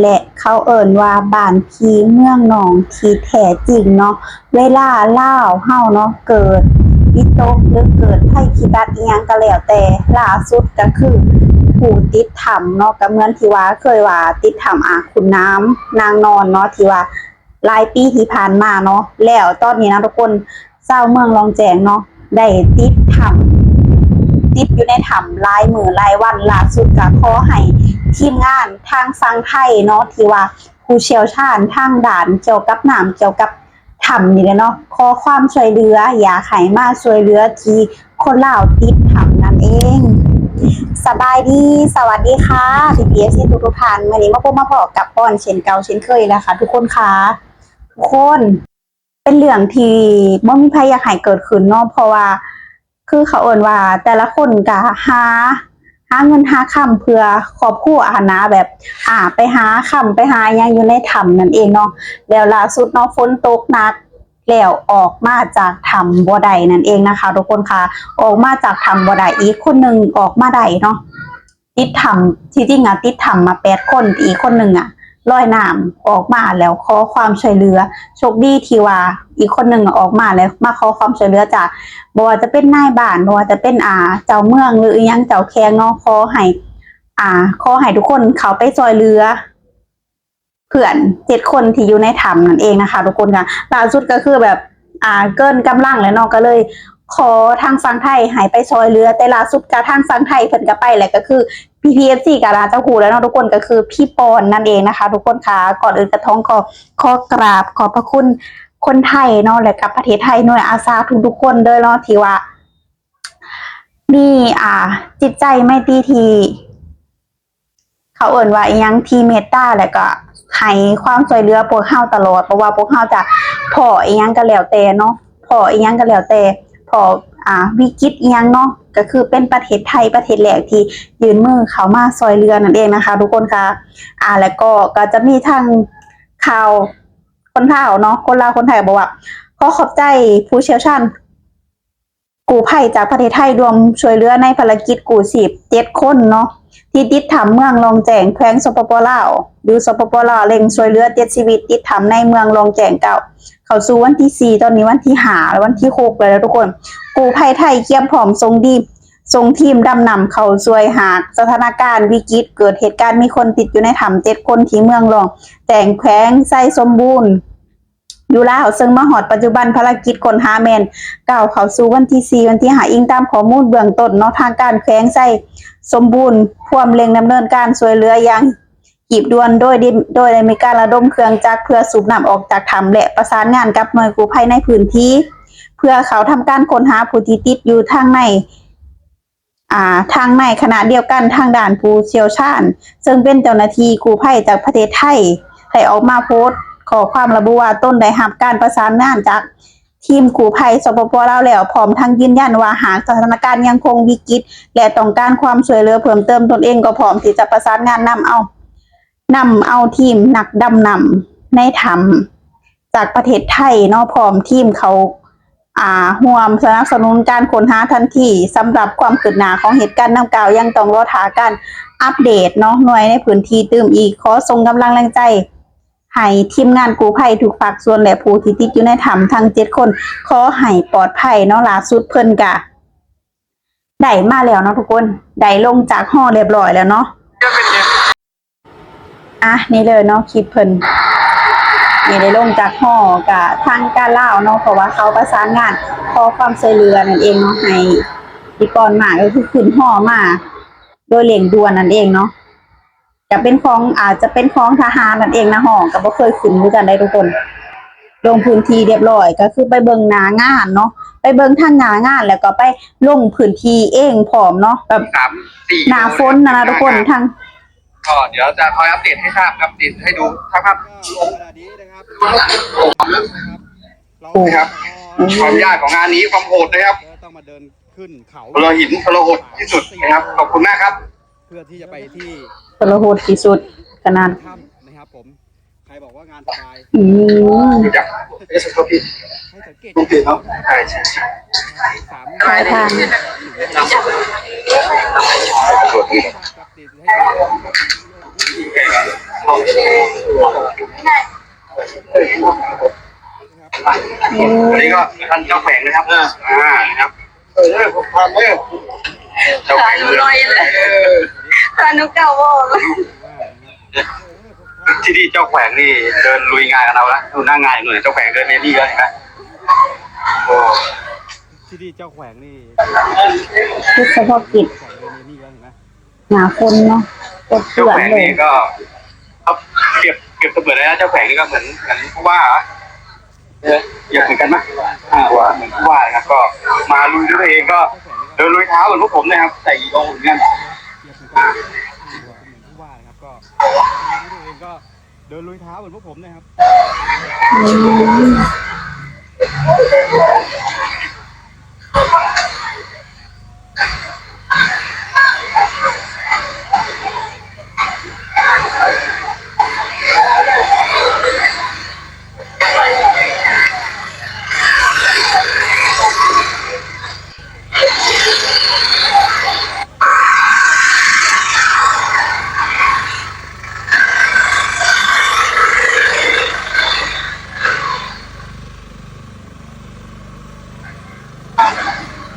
ແລະ ເຂົາເອີ້ນວ່າບ້ານຜີເມືອງໜອງທີ່ແທ້ຈິງເນາະ. ເວລາລາວເຮົາເນາະ ເກີດວິຕົກ ຫຼື ເກີດໄພພິບັດອີ່ຫຍັງກໍແລ້ວແຕ່ ລ່າສຸດກໍຄືຜູ້ຕິດຖ້ຳເນາະ ກໍເໝືອນທີ່ວ່າເຄີຍວ່າຕິດຖ້ຳ ອາ ຂຸນນ້ຳນາງນອນເນາະ ທີ່ວ່າຫຼາຍປີທີ່ຜ່ານມາເນາະ. ແລ້ວຕອນນີ້ນະທຸກຄົນ ຊາວເມືອງລອງແຈ້ງເນາະ ໄດ້ຕິດຖ້ຳ ຕິດຢູ່ໃນຖ້ຳຫຼາຍມື້ຫຼາຍວັນ. ລ່າສຸດກໍຂໍໃຫ້ທີມງານທາງຝັ່ງໄທເນາະ ທີ່ວ່າຜູ້ຊ່ຽວຊານທາງດ້ານກ່ຽວກັບນ້ຳ ກ່ຽວກັບຖ້ຳນີ້ແຫຼະເນາະ ຂໍຄວາມຊ່ວຍເຫຼືອ ຢາກໃຫ້ມາຊ່ວຍເຫຼືອທີ່ຄົນລາວຕິດຖ້ຳນັ້ນເອງ. ສະບາຍດີ ສະຫວັດດີຄ່ະ ພີ່ໆ ເອັຟຊີ ທຸກໆທ່ານ. ມື້ນີ້ມາພົບມາພໍ້ກັບປອນເຊັ່ນເກົ່າເຊັ່ນເຄີຍແລ້ວຄ່ະທຸກຄົນຄ່ະ. ທຸກຄົນ ເປັນເລື່ອງທີ່ບໍ່ມີໃຜຢາກໃຫ້ເກີດຂຶ້ນເນາະ ເພາະວ່າຄືເຂົາເອີ້ນວ່າແຕ່ລະຄົນກະຫາ ຫາເງິນຫາຄຳເພື່ອຄອບຄົວຫັ້ນນະ ແບບ ອາ ໄປຫາຄຳໄປຫາຫຍັງຢູ່ໃນຖ້ຳນັ້ນເອງເນາະ. ແລ້ວລ່າສຸດເນາະ ຝົນຕົກໜັກ ແລ້ວອອກມາຈາກຖ້ຳບໍ່ໄດ້ນັ້ນເອງນະຄະທຸກຄົນຄ່ະ. ອອກມາຈາກຖ້ຳບໍ່ໄດ້ ອີກຄົນໜຶ່ງອອກມາໄດ້ເນາະ. ຕິດຖ້ຳ ທີ່ຈິງອະຕິດຖ້ຳມາແປດຄົນ ອີກຄົນໜຶ່ງອະລອຍນ້ຳອອກມາແລ້ວຂໍຄວາມຊ່ວຍເຫຼືອ. ໂຊກດີທີ່ວ່າອີກຄົນໜຶ່ງອອກມາແລ້ວມາຂໍຄວາມຊ່ວຍເຫຼືອຈາກ ບໍ່ວ່າຈະເປັນນາຍບ້ານ ບໍ່ວ່າຈະເປັນ ອາ ເຈົ້າເມືອງ ຫຼື ອີ່ຫຍັງ ເຈົ້າແຂວງເນາະ. ຂໍໃຫ້ ອາ ຂໍໃຫ້ທຸກຄົນເຂົ້າໄປຊ່ວຍເຫຼືອ ເພື່ອນເຈັດຄົນທີ່ຢູ່ໃນຖ້ຳນັ້ນເອງນະຄະທຸກຄົນຄ່ະ. ລ່າສຸດກໍຄືແບບ ອ່າ ເກີນກຳລັງແລ້ວເນາະ ກໍເລີຍຂໍທາງຝັ່ງໄທໃຫ້ໄປຊ່ວຍເຫຼືອ. ແຕ່ລ່າສຸດກໍທາງຝັ່ງໄທເພິ່ນກໍໄປແລ້ວ ກໍຄື ພີ່ໆ ເອັຟຊີ ກໍໜ້າຈະຮູ້ແລ້ວເນາະທຸກຄົນ ກໍຄືພີ່ປອນນັ້ນເອງນະຄະທຸກຄົນຄ່ະ. ກ່ອນອື່ນກໍຕ້ອງຂໍ ຂໍກາບຂອບພະຄຸນຄົນໄທເນາະ ແລະ ກັບປະເທດໄທ ໜ່ວຍອາສາທຸກໆຄົນເດີເນາະ ທີ່ວ່າມີ ອ່າ ຈິດໃຈໄມຕີທີ່ ເຂົາເອີ້ນວ່າອີ່ຫຍັງ ທີ່ເມດຕາ ແລ້ວກໍໃຫ້ຄວາມຊ່ວຍເຫຼືອພວກເຮົາຕະຫຼອດ. ບໍ່ວ່າພວກເຮົາຈະພໍ້ອີ່ຫຍັງກໍແລ້ວແຕ່ເນາະ ພໍ້ອີ່ຫຍັງກໍແລ້ວແຕ່ ພໍ້ ອ່າ ວິກິດອີ່ຫຍັງເນາະ ກໍຄືເປັນປະເທດໄທປະເທດແລກທີ່ຍື່ນມືເຂົ້າມາຊ່ວຍເຫຼືອນັ້ນເອງນະຄະທຸກຄົນຄ່ະ. ອ່າ ແລ້ວກໍ ກໍຈະມີທັງຂ່າວຄົນລາວເນາະ ຄົນລາວຄົນໄທບອກວ່າ ຂໍຂອບໃຈຜູ້ຊ່ຽວຊານ ກູ້ໄພຈາກປະເທດໄທ ຮ່ວມຊ່ວຍເຫຼືອໃນພາລະກິດກູ້ຊີບເຈັດຄົນເນາະ ທີ່ຕິດຖ້ຳເມືອງລ່ອງແຈ້ງ ແຂວງ ສປປ ລາວ ຢູ່ ສປປ ລາວ ເລັ່ງຊ່ວຍເຫຼືອເຈັດຊີວິດຕິດຖ້ຳໃນເມືອງລ່ອງແຈ້ງເກົ້າ ເຂົ້າສູ່ວັນທີສີ່ ຕອນນີ້ວັນທີຫ້າ ແລະ ວັນທີຫົກແລ້ວທຸກຄົນ. ກູ້ໄພໄທກຽມພ້ອມສົ່ງດີ ສົ່ງທີມດຳນ້ຳເຂົ້າຊ່ວຍຫາກສະຖານະການວິກິດ ເກີດເຫດການມີຄົນຕິດຢູ່ໃນຖ້ຳເຈັດຄົນ ທີ່ເມືອງລ່ອງແຈ້ງ ແຂວງໄຊສົມບູນ ຢູ່ລາວ, ເຊິ່ງມາຮອດປັດຈຸບັນ ພາລະກິດຄົ້ນຫາແມ່ນກ້າວເຂົ້າສູ່ວັນທີສີ່ ວັນທີຫ້າ ອີງຕາມຂໍ້ມູນເບື້ອງຕົ້ນເນາະ, ທາງການແຂວງໄຊສົມບູນພວມເລັ່ງດຳເນີນການຊ່ວຍເຫຼືອຢ່າງຮີບດ່ວນ ໂດຍ ໂດຍໄດ້ມີການລະດົມເຄື່ອງຈັກເພື່ອສູບນ້ຳອອກຈາກຖ້ຳ ແລະ ປະສານງານກັບໜ່ວຍກູ້ໄພໃນພື້ນທີ່ ເພື່ອເຂົ້າທຳການຄົ້ນຫາຜູ້ທີ່ຕິດຢູ່ທາງໃນ ອ່າ ທັງໃນຂະນະດຽວກັນ ທາງດ້ານຜູ້ຊ່ຽວຊານ ເຊິ່ງເປັນເຈົ້າໜ້າທີ່ກູ້ໄພຈາກປະເທດໄທ ໄດ້ອອກມາໂພສຂໍ້ຄວາມລະບຸວ່າ ຕົນໄດ້ຮັບການປະສານງານຈາກທີມກູ້ໄພ ສປປ ລາວ ແລ້ວ, ພ້ອມທັງຢືນຢັນວ່າ ຫາກສະຖານະການຍັງຄົງວິກິດ ແລະ ຕ້ອງການຄວາມຊ່ວຍເຫຼືອເພີ່ມເຕີມ, ຕົນເອງກໍພ້ອມທີ່ຈະປະສານງານນຳເອົາ ນຳເອົາທີມນັກດຳນ້ຳໃນຖ້ຳຈາກປະເທດໄທເນາະ ພ້ອມທີມເຂົ້າ ອ່າ ຮ່ວມສະໜັບສະໜູນການຄົ້ນຫາທັນທີ. ສຳລັບຄວາມຄືບໜ້າຂອງເຫດການດັ່ງກ່າວ ຍັງຕ້ອງລໍຖ້າການອັບເດດເນາະ ໜ່ວຍໃນພື້ນທີ່ຕື່ມອີກ. ຂໍສົ່ງກຳລັງແຮງໃຈໃຫ້ທີມງານກູ້ໄພທຸກພາກສ່ວນ ແລະ ຜູ້ທີ່ຕິດຢູ່ໃນຖ້ຳທັງເຈັດຄົນ ຂໍໃຫ້ປອດໄພເນາະ. ລ່າສຸດເພິ່ນກະ ໄດ້ມາແລ້ວເນາະທຸກຄົນ ໄດ້ລົງຈາກຫໍຮຽບຮ້ອຍແລ້ວເນາະ. ອ່ະ ນີ້ເລີຍເນາະ ຄລິບເພິ່ນ ນີ້ໄດ້ລົງຈາກຫໍ ກະທາງການລາວເນາະ ເພາະວ່າເຂົາປະສານງານຂໍຄວາມຊ່ວຍເຫຼືອນັ້ນເອງເນາະ ໃຫ້ທີ່ກ່ອນມາກໍຄືຂຶ້ນຫໍມາໂດຍເລັ່ງດ່ວນນັ້ນເອງເນາະ. ກະເປັນຂອງ ອາດຈະເປັນຂອງທະຫານນັ້ນເອງນະ ຫໍກໍບໍ່ເຄີຍຂຶ້ນຄືກັນໄດ໋ທຸກຄົນ. ລົງພື້ນທີ່ຮຽບຮ້ອຍ ກໍຄືໄປເບິ່ງໜ້າງານເນາະ ໄປເບິ່ງທາງໜ້າງານ ແລ້ວກໍໄປລົງພື້ນທີ່ເອງພ້ອມເນາະ ແບບໜ້າຝົນຫັ້ນນະທຸກຄົນ. ທາງ ກໍเดี๋ยวจะคอยอัปเดตให้ทราบครับ ติดให้ดูทั้งภาพ ขนาดนี้นะครับ นะครับ ความยากของงานนี้ ความโหดนะครับ ต้องมาเดินขึ้นเขา ทรหดที่สุดนะครับ ขอบคุณมากครับ เพื่อที่จะไปที่ ทรหดที่สุดขนาด ถ้ำนะครับผม ใครบอกว่างานสบาย อืม รู้จัก เอ๊ะ ขอโทษพี่ ให้สังเกต ต้องเปลี่ยนเนาะ ใช่ ใช่ ใช่ สาม ขอทาง ขอโทษพี่ ครับ ติดให้ดู ขอ อันนี้ก็ท่านเจ้าแขวงนะครับ อ่า นะครับ เออ ผมทำเด้อ เจ้าแขวง ขาหนูลอยเลย เออ ขาหนูเก่าบ่ ที่นี่เจ้าแขวงนี่เดินลุยงานกับเราแล้ว ดูหน้างานอยู่เนี่ย เจ้าแขวงเดินเอมี่แล้วเห็นไหม โอ้ ที่นี่เจ้าแขวงนี่ ชุดเฉพาะกิจ เจ้าแขวงเดินเอมี่แล้วเห็นไหม หน้าฝนเนาะ ปวดเปื้อนเลย เจ้าแขวงนี่ก็ ครับ เปรียบ เปรียบเสมือนอะไรนะ เจ้าแขวงนี่ก็เหมือน เหมือนผู้ว่าเหรอ เออ อยากเหมือนกันไหม อ่า ว่าเหมือนผู้ว่านะครับ ก็มาลุยด้วยตัวเอง ก็เดินลุยเท้าเหมือนพวกผมนะครับ ใส่กี่โลเหมือนกัน อ่า เดินลุยเท้าเหมือนพวกผมนะครับ อืม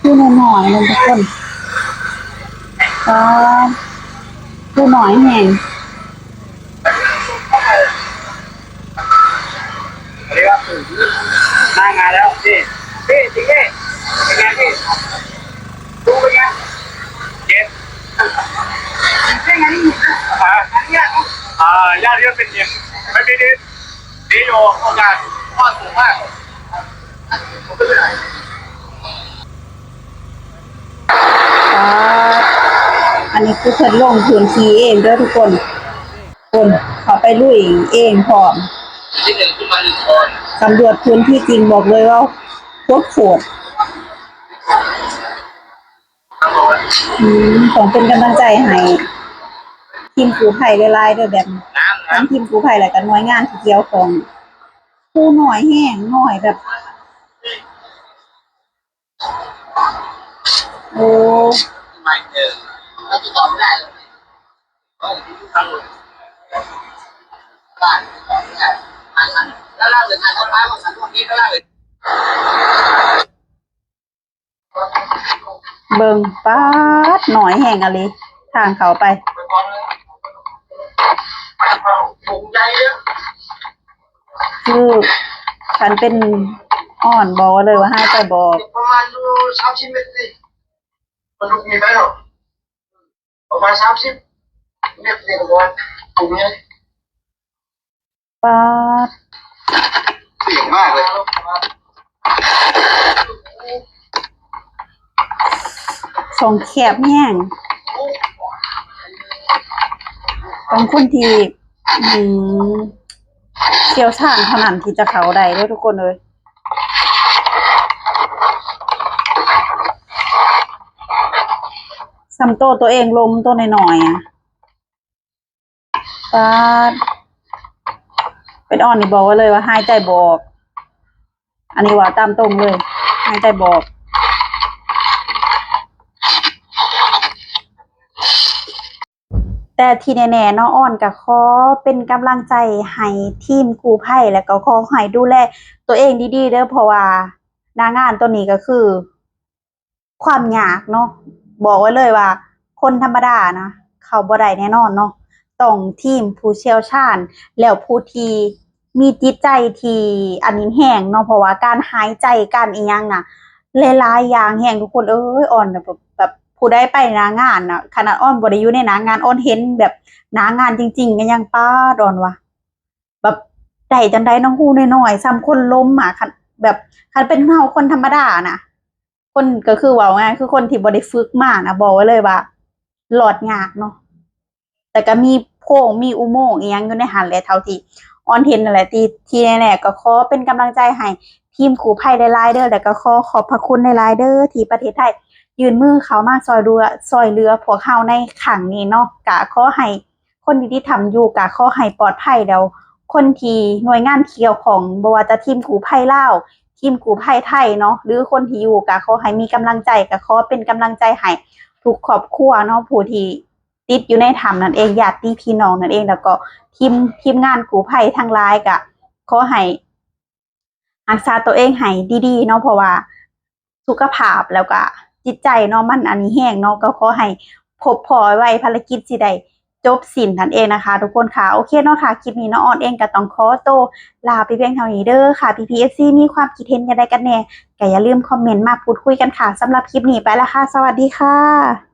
ผู้น้อยๆ นั่นทุกคน ก็ผู้น้อยแฮง อันนี้ก็หน้างานแล้ว นี่ นี่ จริงนี่ เป็นไงพี่ ดูเป็นไง เย็น เป็นไง อ่า อ่า ญาติเรียกเป็นเย็น ไม่มีดิน ดีอยู่ โอกาสรอดสูงมาก ปาด ອັນນີ້ຄືເພິ່ນລົງພື້ນທີ່ເອງເດີທຸກຄົນ ເພິ່ນເຂົ້າໄປລຸຍເອງພ້ອມ ສຳຫຼວດພື້ນທີ່ຈິງ ບອກເລີຍວ່າໂຄດໆ ອືມ ຕ້ອງເປັນກຳລັງໃຈໃຫ້ທີມກູ້ໄພຫຼາຍໆເດີ ແບບທັງທີມກູ້ໄພ ແລ້ວກໍໜ່ວຍງານທີ່ກ່ຽວຂ້ອງ ຜູ້ນ້ອຍແຮງ ນ້ອຍແບບ ໂອ້ ເບິ່ງ ປາດ ນ້ອຍແຮງອີ່ຫຼີ ທາງເຂົ້າໄປ ຄືຄັນເປັນອອນ ບອກໄວ້ເລີຍວ່າຫາຍໃຈບໍ່ອອກ ປະມານຢູ່ສາມສິບເມັດນີ້ ມັນລຸກມີໄປເນາະ ປະມານສາມສິບເມັດນີ້ກໍບໍ່ວ່າ ສູງໃຫຍ່ ປາດ ສ່ຽງມາກເລີຍ ຊ່ອງແຄບແຮງ ຕ້ອງຄົນທີ່ ອືມ ຊ່ຽວຊານເທົ່ານັ້ນທີ່ຈະເຂົ້າໄດ້ເດີທຸກຄົນເອີຍ. ສ່ຳໂຕຕົວເອງລົ້ມໂຕນ້ອຍໆ ອະ ປາດ ເປັນອອນນີ້ບອກໄວ້ເລີຍວ່າຫາຍໃຈບໍ່ອອກ ອັນນີ້ເວົ້າຕາມຕົງເລີຍ ຫາຍໃຈບໍ່ອອກ. ແຕ່ທີ່ແນ່ໆເນາະ ອອນກໍຂໍເປັນກຳລັງໃຈໃຫ້ທີມກູ້ໄພ ແລ້ວກໍຂໍໃຫ້ດູແລຕົວເອງດີໆເດີ ເພາະວ່າໜ້າງານໂຕນີ້ກໍຄືຄວາມຍາກເນາະ ບອກໄວ້ເລີຍວ່າຄົນທຳມະດານະເຂົ້າບໍ່ໄດ້ແນ່ນອນເນາະ ຕ້ອງທີມຜູ້ຊ່ຽວຊານ ແລ້ວຜູ້ທີ່ ມີຈິດໃຈທີ່ອັນນີ້ແຮງເນາະ ເພາະວ່າການຫາຍໃຈ ການອີ່ຫຍັງນະ ຫຼາຍໆຢ່າງແຮງທຸກຄົນເອີຍ. ອອນແບບ ແບບຜູ້ໃດໄປໜ້າງານນະ ຂະໜາດອອນບໍ່ໄດ້ຢູ່ໃນໜ້າງານ ອອນເຫັນແບບໜ້າງານຈິງໆ ກໍຍັງ ປາດ ອອນວ່າ ແບບໄດ້ຈັ່ງໃດເນາະ ຮູ້ນ້ອຍໆ ສ່ຳຄົນລົ້ມອະ ຄັນແບບ ຄັນເປັນເຮົາຄົນທຳມະດານະ ຄົນ ກໍຄືເວົ້າງ່າຍ ຄືຄົນທີ່ບໍ່ໄດ້ຝຶກມານະ ບອກໄວ້ເລີຍວ່າລອດຍາກເນາະ ແຕ່ກໍມີໂພງ ມີອຸໂມງອີ່ຫຍັງຢູ່ໃນຫັ້ນແຫຼະ ເທົ່າທີ່ອອນເຫັນນັ້ນແຫຼະ. ທີ່ ທີ່ແນ່ໆກໍຂໍເປັນກຳລັງໃຈໃຫ້ທີມກູ້ໄພຫຼາຍໆເດີ ແລ້ວກໍຂໍຂອບພະຄຸນຫຼາຍໆເດີ ທີ່ປະເທດໄທຍື່ນມືເຂົ້າມາຊ່ອຍເຫຼືອ ຊ່ອຍເຫຼືອພວກເຮົາໃນຄັ້ງນີ້ເນາະ. ກໍຂໍໃຫ້ ຄົນທີ່ຕິດຕາມຢູ່ກໍຂໍໃຫ້ປອດໄພ ແລ້ວຄົນທີ່ໜ່ວຍງານທີ່ກ່ຽວຂ້ອງ ບໍ່ວ່າຈະທີມກູ້ໄພລາວ ທີມກູ້ໄພໄທເນາະ ຫຼືຄົນທີ່ຢູ່ ກໍຂໍໃຫ້ມີກຳລັງໃຈ ກໍຂໍເປັນກຳລັງໃຈໃຫ້ທຸກຄອບຄົວເນາະ ຜູ້ທີ່ ຕິດຢູ່ໃນຖ້ຳນັ້ນເອງ ຍາດຕິພີ່ນ້ອງນັ້ນເອງ ແລ້ວກໍທີມ ທີມງານກູ້ໄພທັງຫຼາຍ ກະຂໍໃຫ້ຮັກສາຕົວເອງໃຫ້ດີໆເນາະ ເພາະວ່າສຸຂະພາບ ແລ້ວກະຈິດໃຈເນາະ ມັນອັນນີ້ແຮງເນາະ ກໍຂໍໃຫ້ພົບພໍ້ໄວໆ ພາລະກິດຊິໄດ້ ຈົບສິ້ນນັ້ນເອງນະຄະທຸກຄົນຄ່ະ. ໂອເຄເນາະຄ່ະ ຄລິບນີ້ນ້ອງອອນເອງກໍຕ້ອງຂໍໂຕລາໄປພຽງເທົ່ານີ້ເດີຄ່ະ. ພີ່ໆ ເອັຟຊີ ມີຄວາມຄິດເຫັນຈັ່ງໃດກັນແດ່ ກໍຢ່າລືມຄອມເມັນມາພູດຄຸຍກັນຄ່ະ. ສຳລັບຄລິບນີ້ໄປລະຄ່ະ ສະຫວັດດີຄ່ະ.